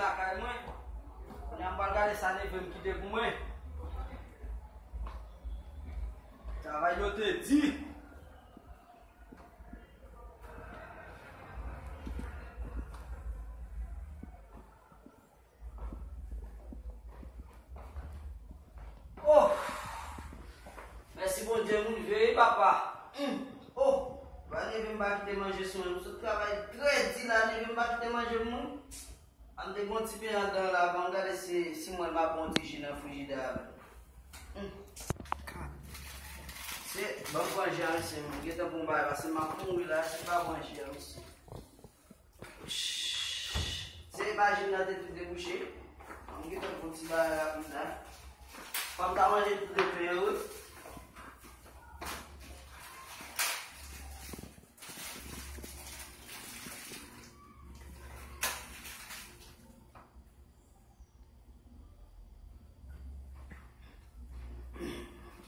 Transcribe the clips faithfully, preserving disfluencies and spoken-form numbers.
lakay mwen. Kounye a m pral gade sa neve m kite pou mwen. Travay yo te di. Oh! Mèsi Bondye, m rive wi, papa. Hum! Oh! Ba neve m pa kite manje sou mwen. M sot travay trè di la, neve m pa kite manje pou mwen. An m te gon ti pen anndan la, ban m gade si, si mwen m ap bon ti ji nan frijidè a. Hum! Se, ban m pran ji a, mesye, m gentan pran yon bagay, paske m ap mouri la, si m pa pran ji a, mesye. Se pa jim nan te tou debouche. An m gentan fè yon ti bagay rapid la. Fò m ta manje tout de pen yo wi.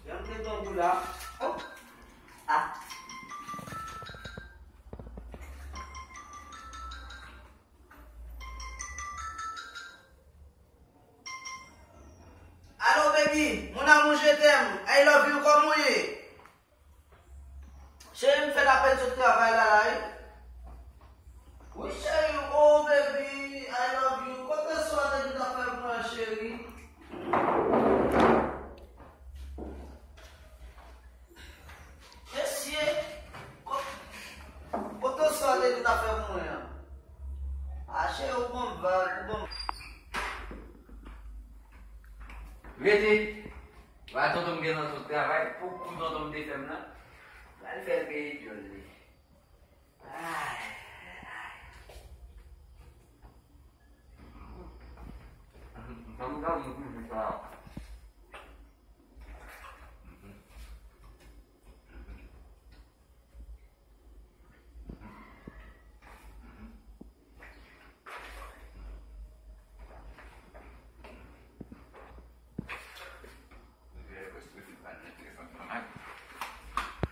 Janm te tankou la. Oh. Ah. Allô baby, mon amour, je t'aime, I love you, kòman w ye? Cheri, m fèk apèn sot travay la la wi. Wi cheri, oh baby, I love you. Kote swa te di ta fè pou mwen cheri? Mesye, ko- kote swa te di ta fè pou mwen an? A cheri, ou ban m vag, ou ban m. Rete. Wè tonton m gentan sot travay, pou kou tonton m te fè m nan, pral fè l peye dyòl li. Ay, ay. Sa m gade mwen toujou sa.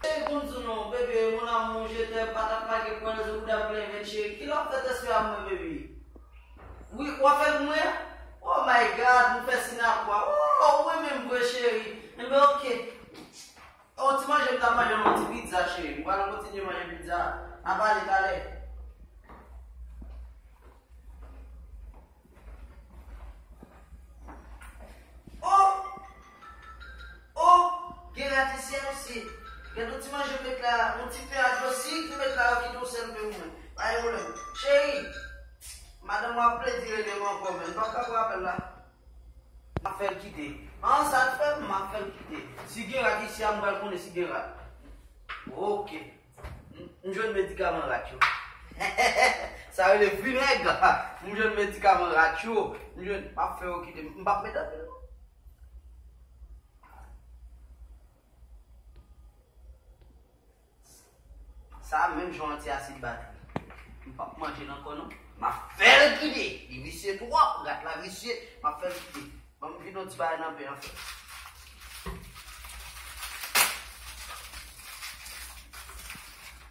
Cheri, konn sou non, bebe, mon amour, je t'aime, patat lage pwen nan zo bouda m plen venn, cheri. Kilè w ap fè tèt fè a mwen, bebe? Wi, w ap fè l pou mwen? Oh my God, m fè sinakwa. Oh, ou renmen m vre, cheri. Enben, oke. On ti manje m t ap manje, yon ti pizza, cheri. M pral kontinye manje pizza. N a pale talè. Oh! Oh! Gen rad isi a, mesye. Gade yon ti manje m met la, yon ti pen ak dlo sik m met la, yo kite yon sèl pen pou mwen. Pa gen pwoblèm. Cheri, madanm mwen ap pledi rele m ankò, men m p ap ka pran apèl la. M ap fè l kite. An, sa l fè m, m ap fè l kite. Si gen rad isi a, m pral konnen si gen rad. Oke. M, m jwenn medikaman rad yo. Sa rele vinèg. M jwenn medikaman rad yo. M jwenn, m ap fè yo kite. M p ap met anpil non. Sa menm jan antiasid batri. M p ap manje l ankò non. M ap fè l kite. Li visye twòp. Rat la visye. M ap fè l kite. Ban m vide yon ti bagay nan pen an frè.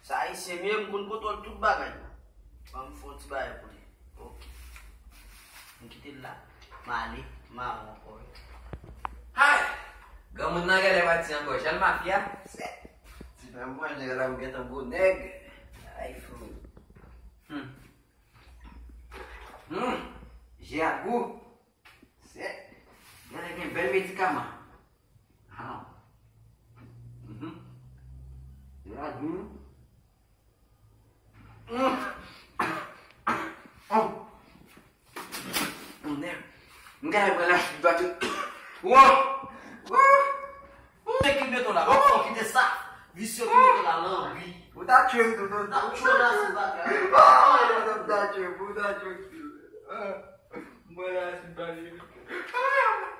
Sa ayisyen m ye, m konn kontwòl tout bagay. Ban m fè yon ti bagay pou li. Oke. M kite l la. M ale. M a ankò. Hay! Granmoun nan genlè pati ankò. Jan l mafya. Sèt. Ti frè m manje la, m gentan gwo nèg. Ay, fou. Hmm. Hmm. Je a gou. Sèt. Genlè gen bèl medikaman. Ha. Mhm. Je a gou. Mm. Oh. Mwen, m genlè pran la chute batri. Wow! Wow! Se ki mete w la, oh, kite sa. Visye ki mete w la, lanbi. Ou ta tchwe m tou, tonton. N ap tchwe w la, se bagay. Oh, ou ta tchwe m, ou ta tchwe m tou. Ah. Mwen la, se bagay. Ah.